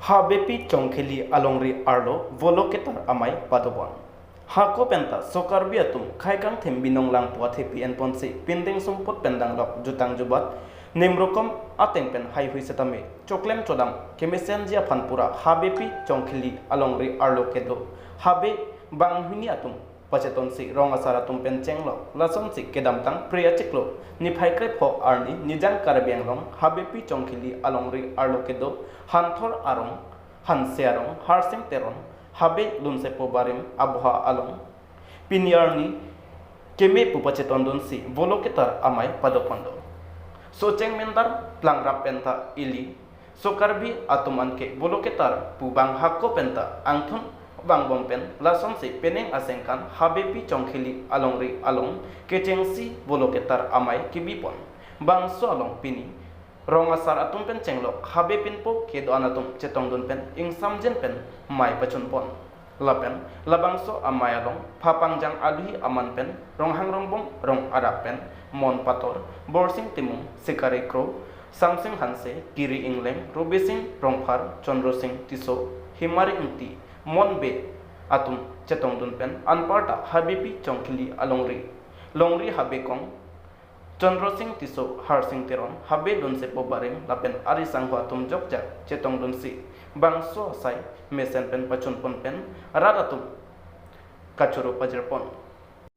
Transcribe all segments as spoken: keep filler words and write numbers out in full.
Habepi Chongkheli alongri arlo Volo Ketar amei padopon. Hako penta so Karbi atum khei kangthim binong langpo athepi enponsi pindeng sumpot pen danglok jutang jubat nimrokom ateng pen haihui setame choklem chodam kemesenji aphan pura Habepi Chongkheli alongri arlo kedo habe banghini atum pachetonsi rong asar atum pen chenglok. Lasonsi kedamtang Phre achiklo niphai krepho arni Nijang Karbi Anglong Habepi Chongkheli alongri arlo kedo Hanthor arong, Hanse arong, Harsing Teron, Habe Lunsepo Barim aboha along pini arni keme pu pachetondunsi Volo Ketar amei padopondo. So chengmendar plangrap penta ili so Karbi atum anke Volo Ketar pu bang hako penta angthun vangbom pen lasonsi penang asengkan Habepi Chongkheli alongri along kechengsi Volo Ketar amei kebipon. Bangso along pini rong asar atum pen chenglok habe pinpo kedo-an atum chetongdun pen ingsamjin pen mei pachunpon. Lapen labangso amei along phapangjang aluhi aman pen Ronghang Rongbong Rong Arak pen Mon Pator, Borsing Timung, Sikari Kro, Samsing Hanse, Kiri Ingleng, Rubising Rongphar, Chandra Sing Tisso, Himari Ingti, Mon Bey atum chetongdun pen anparta Habepi Chongkheli alongri, longri habe kong, Chandra Sing Tisso, Harsing Teron, Habe Lunsepo Barim lapen ari sangho atum jokjak chetongdunsi bangso asai mesen pen pachunpon pen rat atum kachoro pajirpon.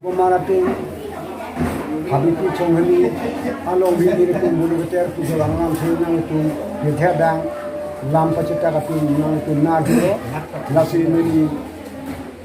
Bomar atum Habepi Chongkheli alongri nelitum Volo Ketar pu kelang lamthe nangtum pirthe adang lam pachetak atum nangtum nar dolo. Lasi neli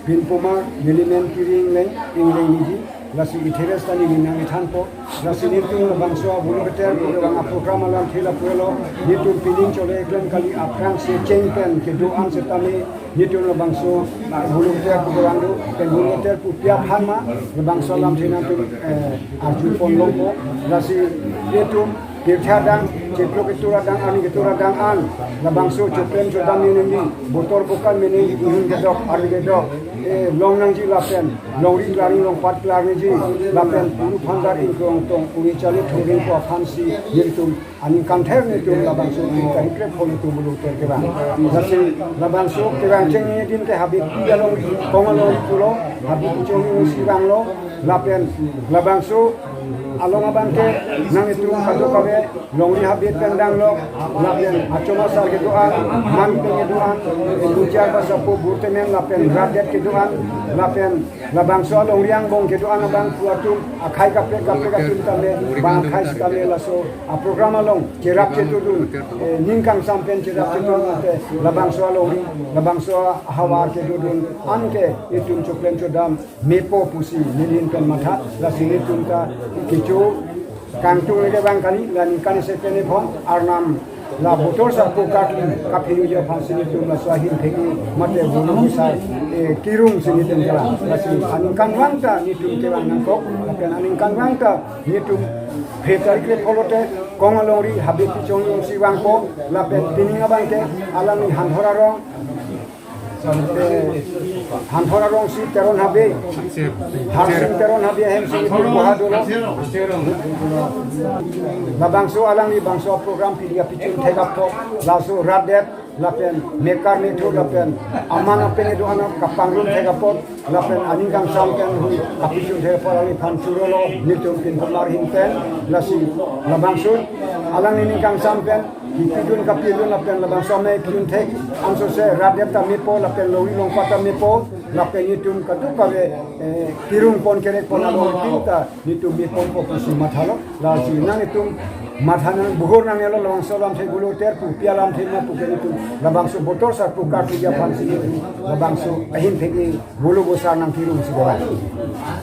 pinpoma neli men Kiri Ingleng, Ingleng niji. Lasi itheres ta neli nangthanpo. Lasi nelitum labangso Volo Ketar pu kelang aprogram alamthe lapu-elo. Nelitum pining chole klem kali, aphrang se cheng pen kedo-an setame nelitum labangso Volo Ketar pu kelang do, pen Volo Ketar pu pi aphan ma labangso alamthe nangtum eh, arjupon longpo. Lasi nelitum pirthe adang, chiklo ketur adang, arni ketur adang an labangso choklem chodam menengji, botor bokan menengji, ihun kedok, arni kedok eh, long nangji lapen longri klarni, longpat klarniji lapen puru phandar ingkrong tong uri chali thuring ko aphansi nelitum aningkan ther nelitum labangso uri kari krepho nelitum Volo Ketar kevang. Lasi labangso kevang chengni din ke Habepi alongri, kong alongri pulo, Habepi Chongkheli si vanglo, lapen labangso along abang ke nangtum kadokave longri habe pen danglok, lapen achom asar kedo-an, man pen kedo-an, bujar basapo burtemen lapen rat det kedo-an, lapen labangso alongri angbong kedo-an abang pu atum akhei kaprek kaprek atum tame bang akhei sitame laso aprogram along cherap chetudun, eh, ning kangsam pen cherap chetudun ante labangso alongri, labangso ahavar kedodun anke itum choklem chodam mepo pusi nelihin pen matha. Lasi nelitum ta kecho kangtung leke bang kali, la ningkan isi pen iphong arnam la botor sarpo karkli kaphiruji aphansi nelitum laso ahin thek-i mate bulu bisa eh, kirungsi nelitum kevang. Lasi aningkanvang ta nelitum kevang nangkok, lapen aningkanvang ta nelitum Phre tarik le pulote kong alongri Habepi Chongkheli si vangpo, lapen pining abang ke alangli Hanthor arong, eh, Hanthor arong si Teron Habe, Harsing Teron Habe ahem si nelitum boha dolo. Labangso alangli bangso program pidi kapichun thek apot, laso rat det, lapen mekar methur, lapen aman apen kedo-an kapangrum thek apot, lapen aning kangsam pen hui kapichun thek apot alangliphan churolo, nelitum pinpomar ahin pen, lasi labangso alangli ning kangsam pen kipidun kapidun lapen labangso amei pidun thek, ansose rat det ta mepo lapen longri longpat ta mepo, lapen nelitum kadokave eh, kirungpon kerekpon along tin ta nelitum mepon po pusi mathalo. Lasi nanglitum matha nang buhur nangnelo, labangso alamthe Volo Ketar pu pi alamthe ma pu ke nelitum labangso botor sarpo karkli aphansi nelitum labangso ahin thek-i Volo bosar nangkirung si doan.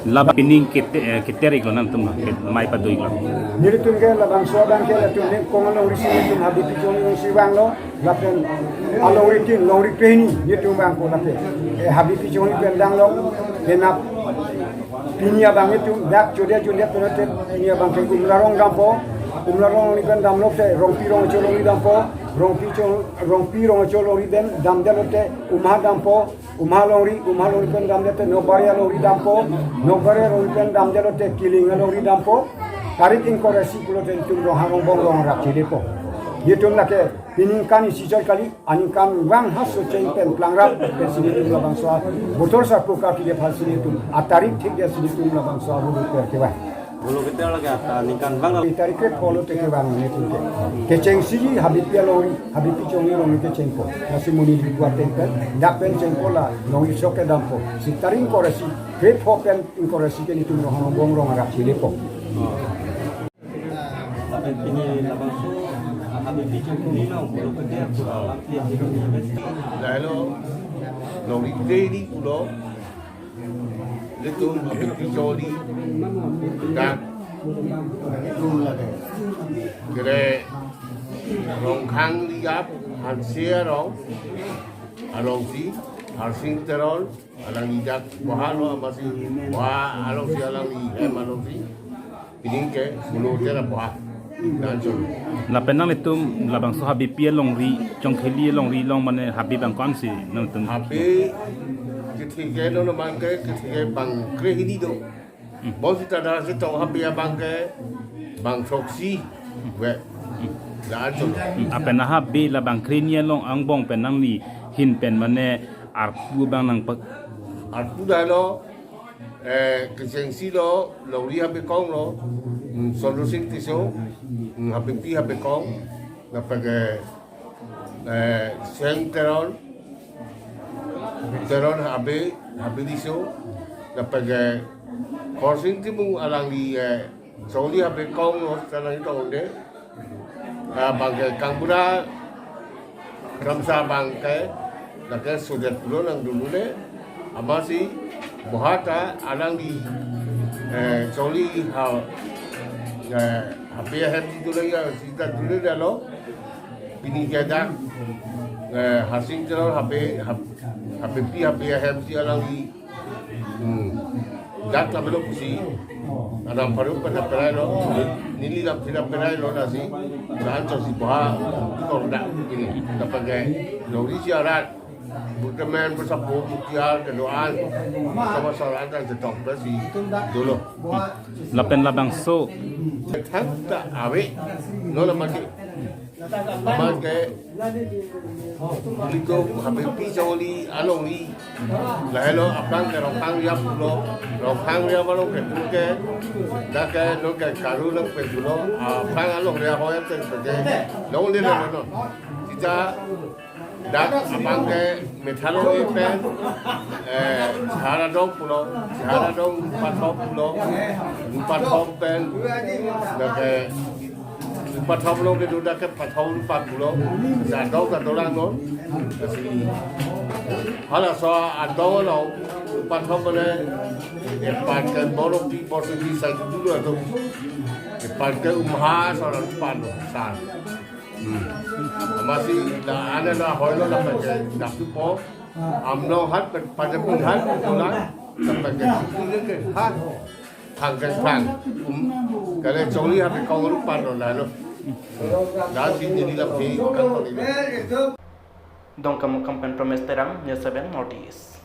Laba pining kete-, eh, keter iklo nangtum, ke-, mei pado iklo. Nelitum ke labangso abang ke latum ne kong alongri si nelitum Habepi Chongkheli si vanglo, lapen alongri tin, longri krehini nelitum vangpo lapen, eh, Habepi Chongkheli pen danglok, penap pini abang nelitum dak chode chode penote pini abang ke Umlarong dampo, Umlarong alongri pen damlok te Rongpi Rongcho alongri dampo, Rongpi Cho-, Rongpi Rongcho alongri pen damdelote Umha dampo, Umha alongri, Umha alongri pen damdelote Nokbari alongri dampo, Nokbari alongri pen damdelote Kiling alongri dampo, tarik ingkoi ra isi pulote nelitum Ronghang Rongbong Rong Arak chedepo. Nelitum lake Peningkan isi chot kali, aningkanvang ha socheng pen plangrap pensi nelitum labangso a-botor sarpo karkli aphansi nelitum atarik thekdetsi nelitum labangso a-volunteer kevang. Volunteer lake ata ningkanvang la. Tarik krepho lote kevang nelitum ke. Kechengsi Habepi alongri, Habepi Chongri alongri kechengpo. Lasi monit dipu ateng pen, dak pen chengpo la, longri sok kedampo. Si tarik ingkoi ra isi, krepho pen ingkoi ra isi ke nelitum Ronghang Rongbong Rong arat si lepo. Lapen pini labangso Habepi Chongri along pulo kete pulo alam ti. Lahelo, longri kre hini pulo, nelitum Habepi Chongri dak kere Rongkhang Riyap Hanse arong, arongsi, Harsing Teron, alangli dak boha lo, amatsi boha alongsi, alangli hem alongsi, pini ke pulo tera boha. Dan cholo. Lapen nanglitum labangso Habepi alongri, Chongkheli alongri along mane Habe bang ko-ansi nangtum? Habe kethek ke non abang ke, kethek ke bang kre hini do. Hmm. Bonsita dak si tong Habe abang ke bang throksi. We. Dan cholo. Hmm. Lapen Habe labang kre hini along angbong pen nangli hin pen mane arpu abang nangpak. Arpu dak lo, eh, kechengsi lo, longri Habe Kong lo, mm, Sondro Sing Tisso, mm, Habepi Habe Kong, lapen ke, eh, Seng Teron, Teron Habe, Habe Tisso, lapen ke Khorsing Timung alangli, eh, Chongri Habe Kong lo, alangli tong de. Ah, bang ke Kangbura Kramsa abang ke, lake Sodet pulo nang dulu le, amatsi boha ta alangli, eh, Chongri ha, eh, Habe ahem si dulu ya, sita dulu dak lo, pini ke dak, eh, Harsing Teron Habe, Hab-, Habepi Habe ahem si alangli Hmm. Dak labelo pusi. Adam paru pada perai lo. Neli lam pina perai lo nasi. Dan cholo si boha. Kor dak ini. Dapat gaya. Longri si arat. Butemen besapu bukiar kedoan. Sama saran dan jetok besi. Dulu. Lapen labangso. Thang ta ave. Lo lamati. Amat ke, nelitum Habepi Chongri alongri. Lahelo aphrang ke Rongkhang Riyap pulo. Rongkhang Riyap along ke puke. Dak ke lo ke karu lo ke pulo. Aphrang alongri ahoi ke puke. Longle lo lo. Sita dak abang ke Methalong pen, eh, Sehar Adong pulo, Sehar Adong Pathom pulo, Pathom pen, dak ke Pathom lo ke dak ke Pathom Pat pulo, Sehar Adong ta dolang non, kasi halaso adong lo, Pathom le, eh, Pat ke Boropi, Boropi sa dulu atau, eh, Pat ke Umha seorang Pat lo, sa. Hmm. Amatsi la ane la hoilo la pakai daptu po. Amno hat pakai pun hat pulang. La pakai sukun ke hat. Thang ke thang. Um. Kali Chongri Habe Kong ru pan lo la lo. Dan si neli la phi kan ko ni. Dongkamukam pen Promes Terang, News seven North East.